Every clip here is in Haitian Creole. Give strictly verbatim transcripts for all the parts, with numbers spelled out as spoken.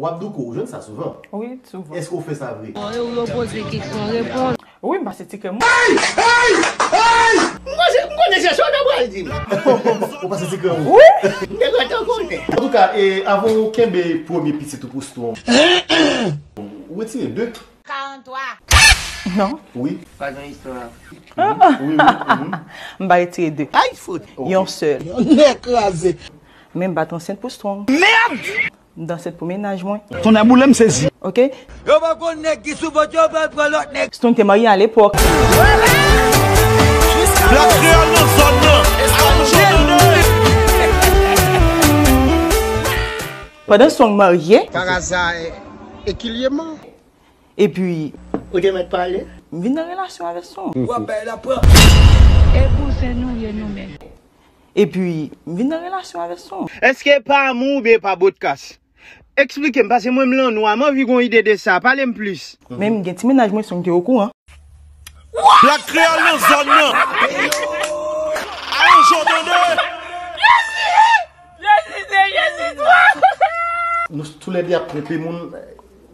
W ap douko, ou jwenn sa souvan. Wi, souvan. Èske w fè sa vre? Yo, yo poze kesyon, reponn. Wi, m pase ti krèm. M konnen se sa w ta pral di m. Ou pase ti krèm ou? Wi. M te gentan konnen. Antouka, e, avan w kenbe premye pitit ou pou Strong, ou retire de. Karantwa. Non. Wi. Pa gen istwa. M pa retire de. Ay, fout. Yon sèl. Yon nèg kraze. Men m pa t ansent pou Strong. Mèd! M t ansent pou mennaj mwen. Tonnè boule m sezi. Oke? Yo pa konn nèg ki sou vant yo pral pran lòt nèg. Strong te marye alepòk. Black Creole nan zòn nan. Pandan Strong marye. Paraza e kilyeman. Epi. Ou te mèt pale? M vin nan relasyon avè Strong. W ap bay la pran. E kouzen nou ye nou menm. Epi, m vin nan relasyon avè Strong. Èske pa amou oubyen pa botkas? Eksplike m, paske mwen m lan nwa, m anvi gon ide de sa, pale m plis. Men m gen ti mennaj mwen Strong te okouran. Black Creole nan zòn nan. Aranje w tande. Nou toulède ap twonpe moun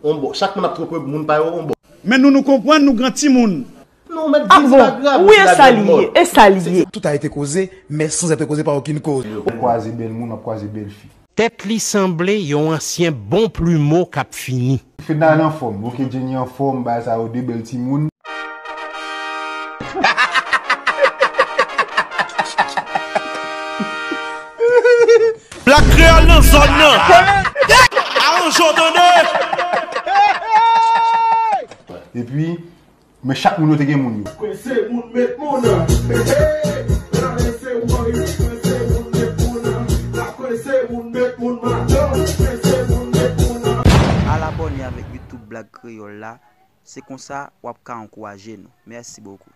on bò. Chak moun ap twonpe moun pa yo on bò. Men nou, nou konprann nou gran timoun. Non, mèt di se pa grav. Wi, e sa li ye, e sa li ye. Tout a été causé, mais sans être causé par aucune cause. Ou ap kwaze bèl moun, w ap kwaze bèl fi. Tèt li sanble yon ansyen bon plumeau k ap fini. Fednaelle anfòm, ok, Jenny anfòm, bagay sa yo de bèl timoun. Black Creole nan zòn nan. Aranje w tande. Epi, men chak moun yo te gen moun yo. Kwense moun met moun. Hey, hey, la lese woy. Kwense moun met moun. La kwense moun met moun madan. Kwense moun met moun. Al abòne avèk YouTube Black Creole la, se konsa w ap ka ankouraje nou. Mèsi bokou.